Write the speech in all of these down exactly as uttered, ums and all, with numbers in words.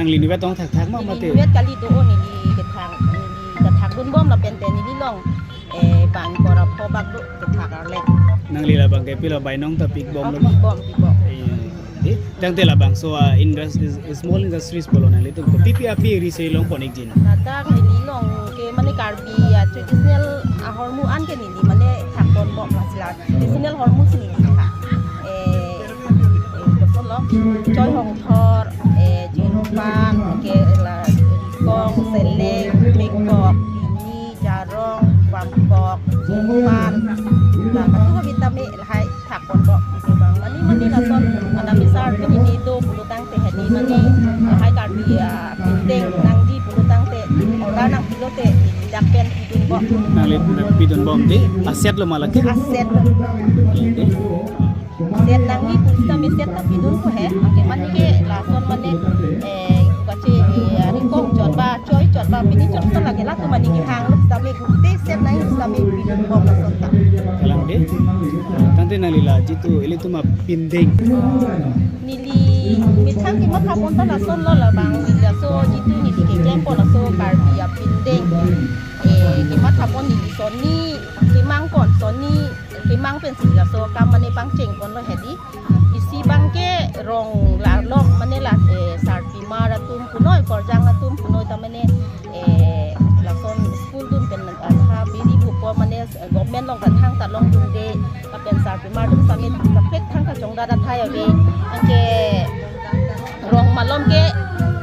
Neli niwet tong thakthak ma mate? Neli niwet kali do, o neli kethak, neli kethak dunbom lapen te neli long, eh, bang kora pho bak do kethak arlek. Nangli labang ke pilo bainong ta pikbom lo ma? Pikbom, pikbom. Eh, eh, tangte labangso, ah, indus-, is-, small industries pulo nanglitum kopi-pi api ri se longpon-ikji? Ladak neli long ke mane Karbi, ah, traditional ahormu an ke neli mane thakponbom, lasi la traditional hormu si neli thak. Eh, eh, kosonlo, choi hongthor, eh, jerupan, ke la rikong, seleng, mekok, pini, jarong, bamkok, pan, la katu kavitame lahai thakponbom. Ke bang mane mane lason, ana misar pini ni do pulo tangte hedi mane lahai Karbi, ah, pindeng nangji pulo tangte, order nangpilote, dak pen pidunbom. Nangli pidunbom dei, aset lo ma lake? Aset lo. Dei. Set nangji pu sitame set ta pidun ko he, anke mane ke lason mane, eh, kache, eh, rikong chot ba, choi chot ba, pini chot sa lake latum mane kehang lo sitame gute set nangji sitame pidunbom lason ta. Kalang dei. Tangte nangli la jitu ilitum apindeng. Neli methang kematha pon ta lason lo, labang neli laso jitu neli keklempon laso Karbi apindeng. Eh, kematha pon neli sonni kemang pon, sonni kemang pensi laso kam mane pangcheng ponlo hedi. Isi abang ke rong la lok mane la, eh, sarpimar atum punoi, korjang atum punoi ta mane, eh, lason school dun pen, ah, ha biri bupo mane, eh, government along ta thangta longdunde, lapen sarpimar atum sitame kaprek thangta chongdat athai ave. Anke rong malom ke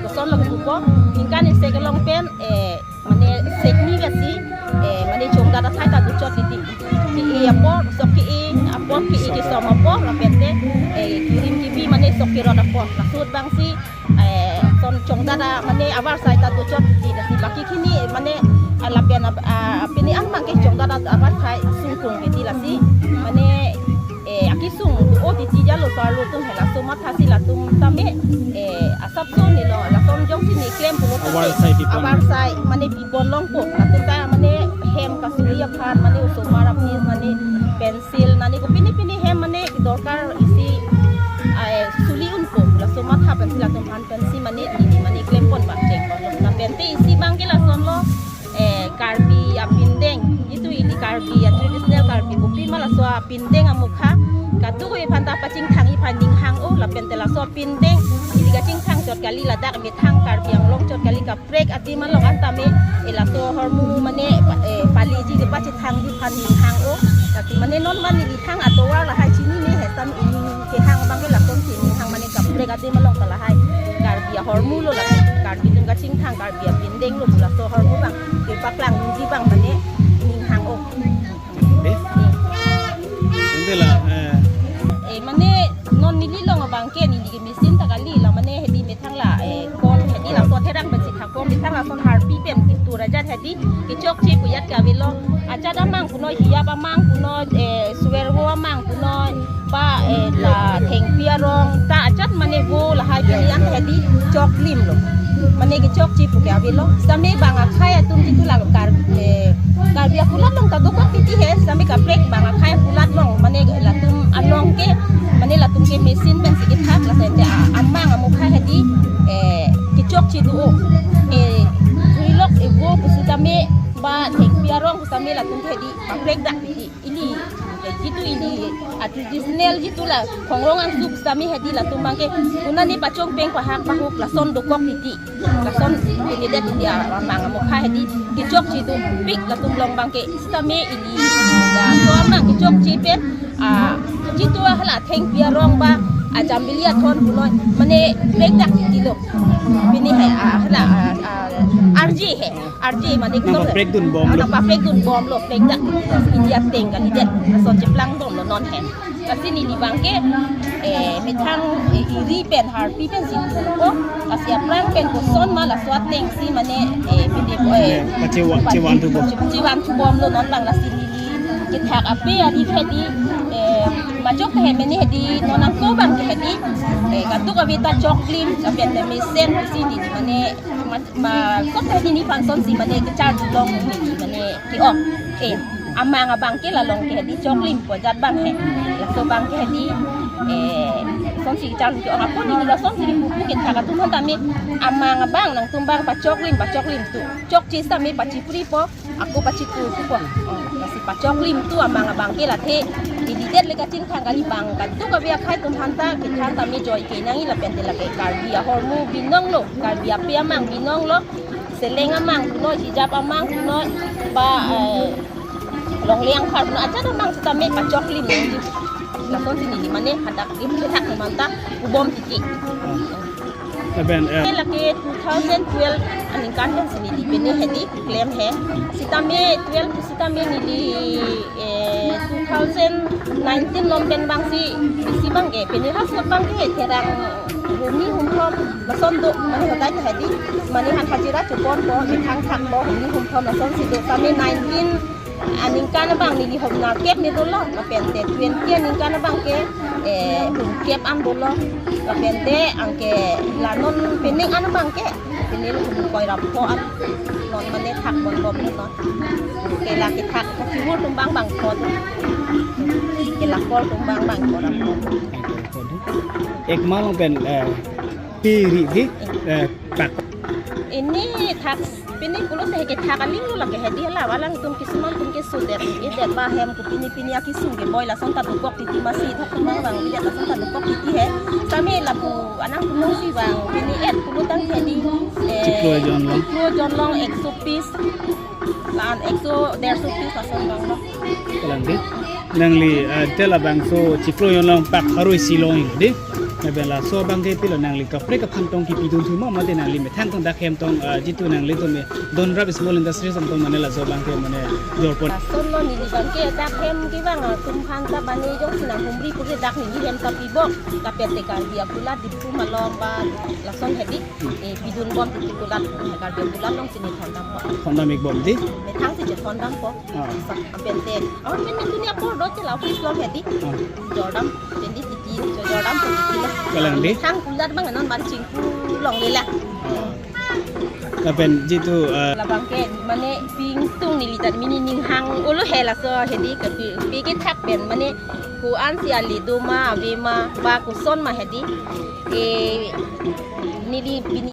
kosonlo kepupo, ningkan isi kelong pen, eh, mane sekni besi, eh, mane chongdat athai ta dochot titi. Ke-e apor, sok ke-e apor, ke-e kesom apor, lapen te, eh, kirim kibi mane sok kerot apor. Laso ahut abang si, eh, son chongdat a mane avarsai ta dochot titi, lasi baki khini mane, ah, lapen ab-, ah, pini an abang ke chongdat a avarsai sungkung titi lasi. Mane, eh, akisung o titi jalo parlo atum he, laso matha si latum tame, eh, asapso neli lo, lason jongsi neli klem pulo tame, avarsai pipon. Avarsai mane pipon longpo, latum ta mane hem kasuri aphan, mane osomar apis, mane pencil, mane kopine pine hem mane dorkar isi, eh, suli unpo, laso matha pensi latum aphan pensi mane neli mane klempon pangcheng ponlo. Lapen te isi abang ke lasonlo, eh, Karbi apindeng, jitu ili Karbi a traditional Karbi kopi ma laso apindeng amukha, kadokave aphan ta pachingthangji aphan ninghang-o, lapen te laso apindeng ili kachingthang chot kali, ladak methang Karbi Anglong chot kali, kaprek adim along an tame, eh, laso ahormu mane pa-, eh, paleji kepachethangji aphan ninghang-o. Lasi mane non mane neli thang atovar lahai chinine he, sitame ili kehang abang ke lason si ninghang, mane kaprek adim along ta lahai Karbi ahormu lo, lapen Karbi atum kachingthang Karbi apindeng lo, laso ahormu abang kepaklang nangji abang mane ninghang-o. Eh? Ante la, eh. Eh, mane non neli long abang ke neli ke machine ta kali, la mane hedi methang la, eh, kol hedi laso therang pensi thakpo, methang lason harpi pen kitur ajat hedi kechokche pu ajat ke avelo. Ajat amang punoi, hiyap amang punoi, eh, suwervo amang punoi, ba, eh, la thengpi arong ta ajat mane vo lahai pini an hedi choklim lo. Mane kechokche pu ke avelo. Sitame bang akhei atum jitu la Kar-, eh, Karbi akulat along ta dokok titi he, sitame kaprek bang akhei akulat along, mane latum along ke, mane latum ke machine pensi kethak, laso ante a-, amang amukha hedi, eh, kechokche do-o. Eh, surilok, eh, vo pusitame, ba thengpi arong pusitame latum hedi kaprek dak titi. Ili, eh, jitu ili, ah, traditional jitu la khongrong angsuk sitame hedi latum abang ke, konane pachongpeng pahak pahuk lason dokok titi. Lason pini det titi, ah, amang amukha hedi kechokche dopik latum along abang ke, sitame ili laso amang kechokche pen, ah, jitu hala thengpi arong ba, ah, jambili athon punoi, mane prekdak titi lo. Pini he, ah, hala, ah, ah, arje he. Arje mane nangpaprek dunbom lo. Nangpaprek dunbom lo, prekdak. India teng kalidet. Lason cheplangdom lo non he. Lasi neli abang ke, eh, methang, eh, iri pen, harpi pensi pu-o. Lasi aphrang pen koson ma laso ateng si mane, eh, pini, eh, pachewa-, pache-, chevanthubom. Chevanthubom lo non abang, lasi neli kethak ape adi hedi, eh, majok he mene hedi, non angko abang ke hedi, eh, kadokave ta choklim, lapen te mesen pusi neli mane, ma-, ma-, kok hedi nephan sonsi mane kechar long neli mane ke-ong. Eh, amang abang ke la long ke hedi choklim pu ajat abang he. Laso abang ke hedi, eh, so Si charli ke-ong apot neli lasonsi ri pupu kethak atum aphan tame amang abang nangtum abang pachoklim, pachoklim tu. Chokche sitame pachipripo, ako pachiturtupo. Oh, lasi pachoklim tu amang abang ke la the. Neli det le kachinthang kali, bang kadokave akhei atum aphanta kethan tame joi ke nangji lapen te lake Karbi ahormu binong lo, Karbi ape amang binong lo. Seleng amang punon, hijab amang punon, ba, eh, longle angphar punon, ajat amang sitame pachoklim nangji. Lasonsi neli mane hadak rim kethak atum aphanta pubom titi. Lapen, eh, Lake two thousand twelve aningkan pensi neli pini hedi klem he. Sitame twelve sitame neli, eh, two thousand nineteen along pen abangsi, bisi abang ke, pini ras abang ke therang hini humthom lason do, mane hotai ta hedi, mane han hajira choponpo, methang thakpo, hini humthom lasonsi do. Tame nineteen aningkan abang neli hom nerkep me dolo, lapen te twenty aningkan abang ke, eh, humkep an dolo, lapen te anke la non pening an abang ke, pini lo hum koi rap pho an, non mane thak bonbom non. Ke la kethak kachihur atum abang bang pho. Ke la kol atum abang bang pho rap pho. Ek ma along pen, eh, pi ri di, eh, pak. Pini thak, pini pulote kethak aling lo lake hedi, hala alangtum kisuman atum ke sudet, edet ba hem ko pini pini akisung ke boi lason ta dokok titi, masi thak atum abang edet lason ta dokok titi he. Tame lapu anang tumong si abang pini et pulo tang hedi, eh, Chiklo jon long. Chiklo jon long ekso piece. La-an ekso derso piece lason abang lo. Kalang di. Nangli, eh, te labangso chiklo jon long pak pharo isi long di. Lapen laso abang ke pilo, nangli kaprek aphan tong kipidun thu ma, mate nangli methang tong dak hem tong, eh, jitu nanglitum me Donrap Small Industries atum mane laso abang ke mane jorpon. Lason lo neli abang ke dak hem ke abang, ah, atum aphanta mane jongsi nanghumri pulote dak neli hem ta pipo. Lapen te Karbi akulat Diphu malom ba lason hedi. Eh, pidun bom titi kulat, Karbi kulat alongsi ne thondampo. Thondam ik bom di? Methangsi je thondampo. Ah. Sa-, lapen te, oh, pini dunia apor do te la office along hedi. Ah. Jordam, pini titi, jo-, jordam pini titi la. Kalang di? Thang kulat abang non mari chingpu longle la. Ah. Lapen jitu, ah, Labang ke, mane pingtung neli ta mini ning hang olo he laso hedi ke pi, pi kethak pen, mane ko-ansi ali do ma, ave ma, ba koson ma hedi. Eh, neli pini